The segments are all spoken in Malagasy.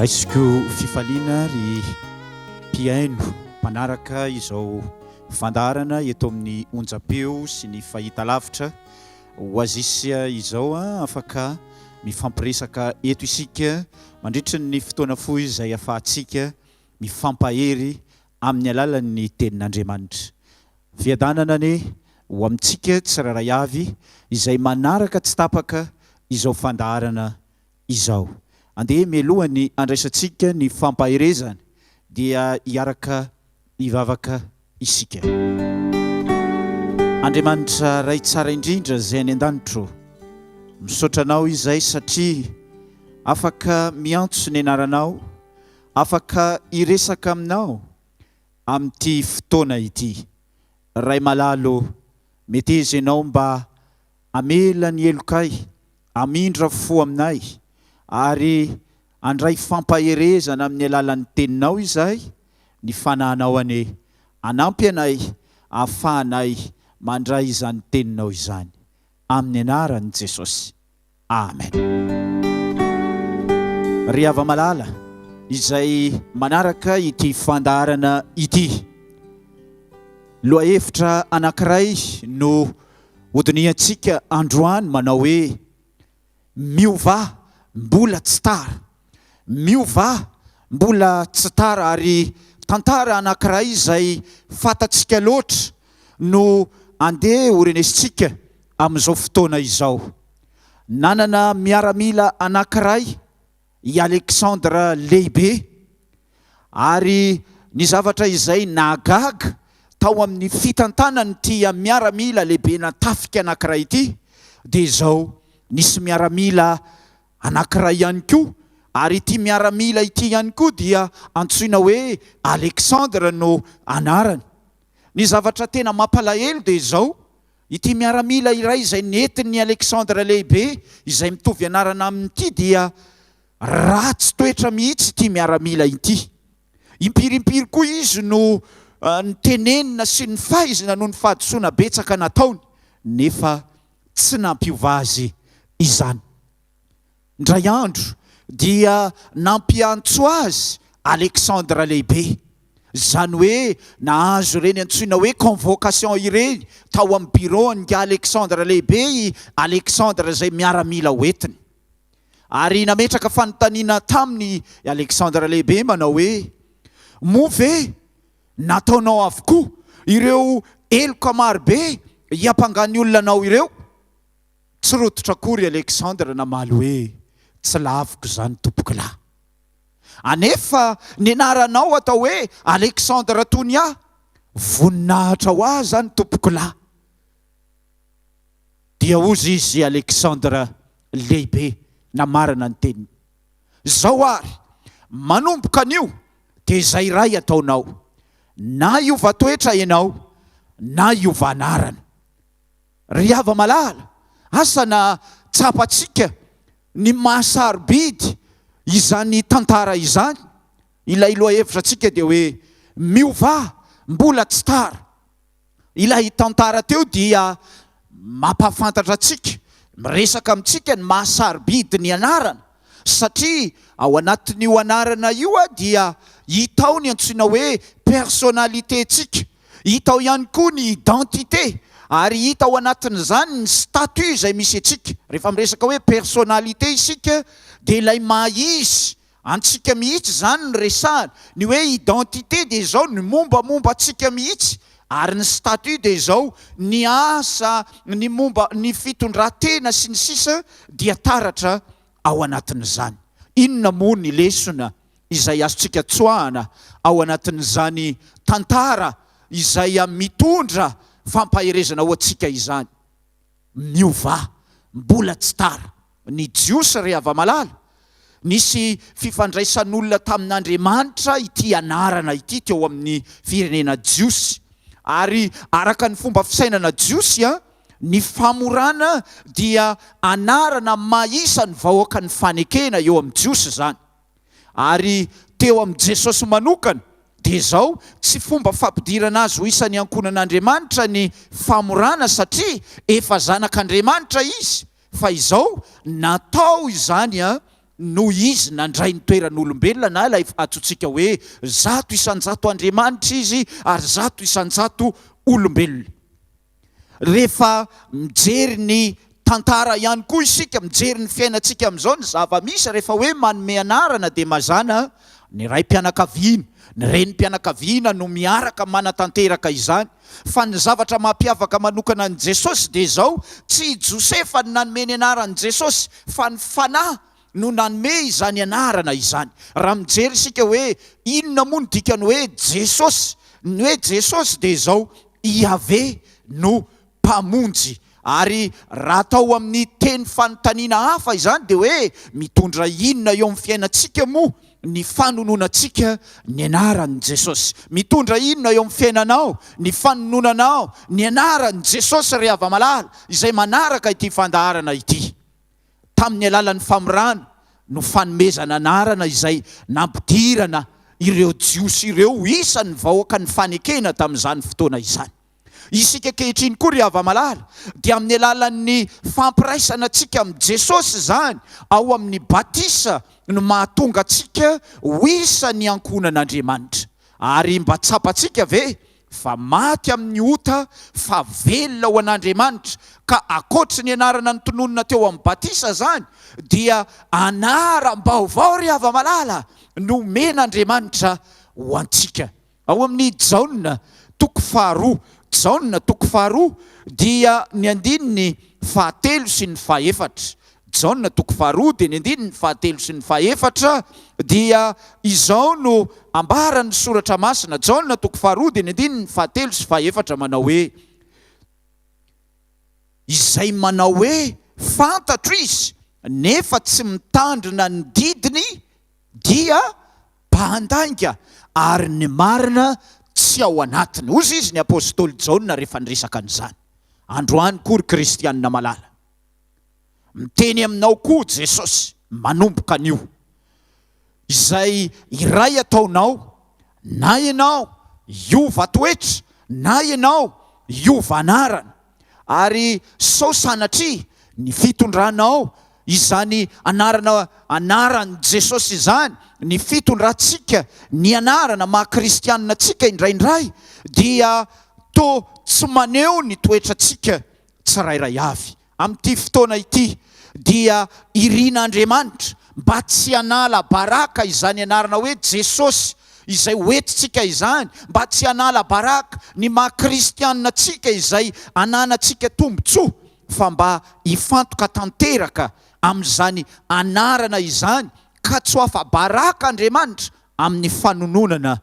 Raisiko fifaliana ry mpihaino mpanaraka izao fandaharana eto amin'ny onjam-peo sy ny fahitalavitra Oasis izao. Afaka mifampiresaka eto isika mandritry ny fotoana fohy izay afahantsika mifampahery amin'ny alalan'ny tenin'Andriamanitra. Fiadanana anie ho amintsika tsirairay avy izay manaraka tsy tapaka izao fandaharana izao. Andeha mialohan'ny handraisantsika ny fampaherezana dia hiaraka hivavaka isika. Andriamanitra Ray tsara indrindra izay any an-danitro, misaotra Anao izay satria afaka miantso ny anaranao, afaka hiresaka aminao amin'ity fotoana ity. Ray malala ô, meteza Ianao mba hamela ny helokay, hamindra fo aminay, ary handray fampaherezana amin'ny alalan'ny Teninao izahay, ny Fanahinao anie hanampy anay hahafahanay mandray izany Teninao izany. Amin'ny anaran'i Jesosy. Amen. Ry hava-malala izay manaraka ity fandaharana ity, lohahevitra anankiray no hodinihantsika androany manao hoe Miovà mbola tsy tara. Miovà mbola tsy tara ary tantara anankiray izay fantatsika loatra no andeha horenesintsika amin'izao fotoana izao. Nanana miaramila anankiray i Alexandre Lehibe, ary ny zavatra izay nahagaga tao amin'ny fitantanan'ity miaramila lehibena tafika anankiray ity dia izao, nisy miaramila anankiray ihany koa, ary ity miaramila ity ihany koa dia antsoina hoe Alexandre no anarany. Ny zavatra tena mampalahelo dia izao, Ity miaramila iray izay nentin'i Alexandre Lehibe izay mitovy anarana aminy ity dia ratsy toetra mihitsy ity miaramila ity. Impiry impiry koa izy no notenenina sy nofaizina noho ny fahadisoana betsaka nataony, nefa tsy nampiova azy izany. Indray andro dia nampiantso azy Alexandre Lehibe, izany hoe nahazo ireny antsoina hoe convocation ireny tao amin'ny biraon'ingahy Alexandre Lehibe i Alexandre izay miaramila hoentiny. Ary nametraka fanontaniana taminy i Alexandre Lehibe manao hoe, Moa ve nataonao avokoa ireo heloka marobe hiampangan'ny olona anao ireo? Tsy rototra akory i Alexandre namaly hoe, Tsy laviko izany tompokolahy. Anefa ny anaranao atao hoe Alexandre Tonia. Voninahitra ho ahy izany tompokolahy. Dia hozy izy Alexandre lehibe namarana ny teniny. Izao ary, manomboka anio dia izay iray ataonao. Na hiova toetra ianao na hiova anarana. Ry hava-malala, asa na tsapantsika ny maha sarobidy izany tantara izany. Ilay lohahevitra antsika dia hoe miovà mbola tsy tara. Ilay tantara teo dia mampahafantatra antsika, miresaka amintsika ny maha sarobidy ny anarana, satria ao anatin'io anarana io dia hita ao ny antsoina hoe personnalité-ntsika. Hita ao ihany koa ny identité ary hita ao anatin'izany ny statut izay misy antsika. Rehefa miresaka hoe personnalité isika dia ilay maha izy antsika mihitsy izany no resahana. Ny hoe identité dia izao ny mombamomba antsika mihitsy ary ny statut dia izao ny asa, ny momba ny fitondran-tena sy ny sisa dia taratra ao anatin'izany. Inona moa ny lesona izay azontsika tsoahana ao anatin'izany tantara izay mitondra fampaherezana ho antsika izany. Miovà, mbola tsy tara. Ny Jiosy ry hava-malala, nisy fifandraisan'olona tamin'Andriamanitra ity anarana ity teo amin'ny firenena jiosy. Ary araka ny fomba fisainana jiosy, ny famorana dia anarana maha isan'ny vahoakan'ny fanekena eo amin'ny Jiosy izany. Ary teo amin'i Jesosy manokana, dia izao, tsy fomba fampidirana azy ho isan'ny ankohonan'Andriamanitra ny famorana satria efa zanak'Andriamanitra izy, fa izao, natao izany. noho Izy nandray ny toeran'olombelona na ilay antsointsika hoe 100% Andriamanitra Izy ary 100% olombelona. Rehefa mijery ny tantara ihany koa isika, mijery ny fiainantsika amin'izao, ny zava-misy rehefa hoe manome anarana dia mazàna ny raim-pianakaviana, ny renim-pianakaviana no miaraka manatanteraka izany. Fa ny zavatra mampiavaka manokana an'i Jesosy dia izao, tsy i Josefa no nanome ny anaran'i Jesosy fa ny Fanahy no nanome izany anarana izany. Raha mijery isika hoe inona moa ny dikan'ny hoe Jesosy, ny hoe Jesosy dia izao, Iaveh no Mpamonjy. Ary raha atao amin'ny teny fanontaniana hafa izany dia hoe mitondra inona eo amin'ny fiainantsika moa ny fanononantsika ny anaran'i Jesosy? Mitondra inona eo amin'ny fiainanao ny fanononanao ny anaran'i Jesosy ry hava-malala izay manaraka ity fandaharana ity? Tamin'ny alalan'ny famorana no fanomezana anarana izay nampidirana ireo Jiosy ireo ho isan'ny vahoakan'ny fanekena tamin'izany fotoana izany. Isika ankehitriny koa ry hava-malala dia amin'ny alalan'ny fampiraisana antsika amin'i Jesosy izany ao amin'ny batisa no mahatonga antsika ho isan'ny ankohonan'Andriamanitra. Ary mba tsapantsika ve fa maty amin'ny ota fa velona ho an'Andriamanitra, ka ankoatry ny anarana notononina teo amin'ny batisa izany dia anaram-baovao ry hava-malala nomen'Andriamanitra ho antsika. Ao amin'ny Jaona toko faharoa, Jaona toko faharoa dia ny andininy fahatelo sy ny fahefatra. Jaona toko faharoa dia ny andininy fahatelo sy ny fahefatra dia izao no ambaran'ny Soratra Masina, Jaona toko faharoa dia ny andininy fahatelo sy fahefatra manao hoe, Izay manao hoe fantatro izy nefa tsy mitandrina ny didiny dia mpandainga ary ny marina tsy ao anatiny. Hozy izy ny apostoly Jaona rehefa niresaka an'izany. Androany koa ry kristianina malala, miteny aminao koa Jesosy manomboka anio, izay iray ataonao, na ianao hiova toetra na ianao hiova anarana, ary sao sanatria ny fitondranao izany anarana anaran'i Jesosy izany, ny fitondrantsika ny anarana maha kristianina antsika indraindray dia toa tsy maneho ny toetrantsika tsirairay avy. Amin'ity fotoana ity dia irin'Andriamanitra mba tsy hanala baraka izany anarana hoe Jesosy izay hoentintsika izany, mba tsy hanala baraka ny maha kristianina antsika izay ananantsika tombontsoa fa mba hifantoka tanteraka amin'izany anarana izany ka tsy ho afa-baraka Andriamanitra amin'ny fanononana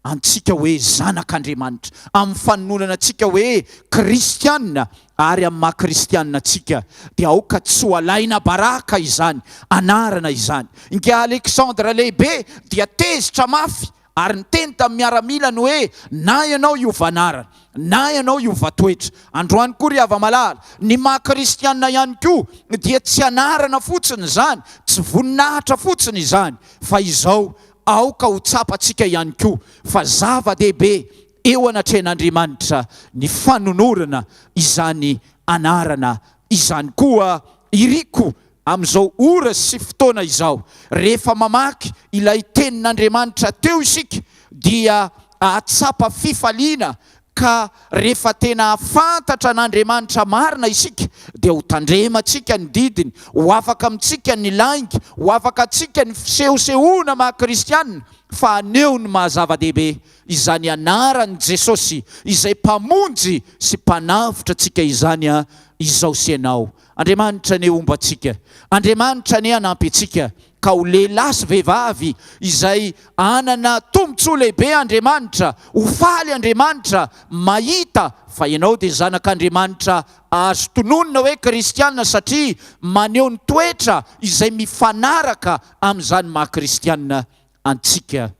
antsika hoe zanak'Andriamanitra, amin'ny fanononana antsika hoe kristiana ary amin'ny maha kristiana antsika dia aoka tsy ho alaina baraka izany anarana izany. Ingahy Alexandre lehibe dia tezitra mafy ary niteny tamin'ny miaramilany hoe na ianao hiova anarana na ianao hiova toetra. Androany koa ry hava-malala, ny maha kristiana ihany koa dia tsy anarana fotsiny izany, tsy voninahitra fotsiny izany fa izao Aoka ho tsapantsika ihany koa fa zava-dehibe eo anatrehan'Andriamanitra ny fanonorana izany anarana izany. Koa iriko amin'izao ora sy fotoana izao, rehefa mamaky ilay Tenin'Andriamanitra teo isika dia hahatsapa fifaliana Ka rehefa tena hahafantatra an'Andriamanitra marina isika, dia ho tandremantsika ny didiny, ho afaka amintsika ny lainga, ho afaka antsika ny fisehosehoana maha kristiana, fa haneho ny maha zava-dehibe izany anaran'i Jesosy izay Mpamonjy sy Mpanavotra antsika izany izao sy ianao. Andriamanitra anie homba antsika. Andriamanitra anie hanampy antsika ka ho lehilahy sy vehivavy izay hanana tombontsoa lehibe Andriamanitra, ho faly Andriamanitra mahita fa ianao dia zanak'Andriamanitra azo tononina hoe kristiana satria maneho ny toetra izay mifanaraka amin'izany maha kristiana antsika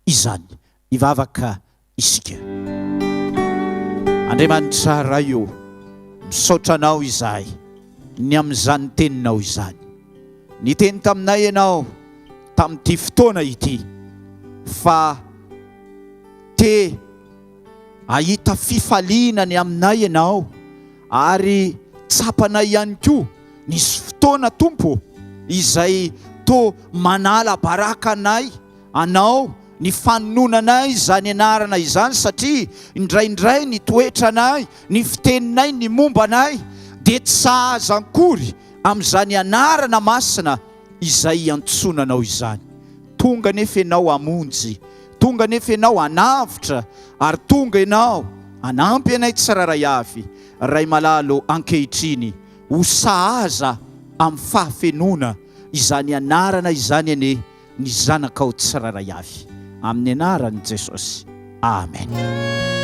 izany. Hivavaka isika. Andriamanitra Ray ô, misaotra Anao izahay ny amin'izany Teninao izany. Niteny taminay Ianao tamin'ity fotoana ity fa te hahita fifaliana ny aminay Ianao ary tsapanay ihany koa nisy fotoana Tompo izay Toa manala baraka anay Anao ny fanononanay izany anarana izany satria indraindray ny toetranay, ny fiteninay, ny momba anay dia tsy sahaza ankory amin'izany anarana masina izay iantsoana Anao izany. Tonga anefa Ianao hamonjy, tonga anefa Ianao hanavotra ary tonga Ianao hanampy anay tsirairay avy, Ray malala ô, ankehitriny ho sahaza amin'ny fahafenoana izany anarana izany anie ny zanakao tsirairay avy. Amin'ny anaran'i Jesosy. Amen.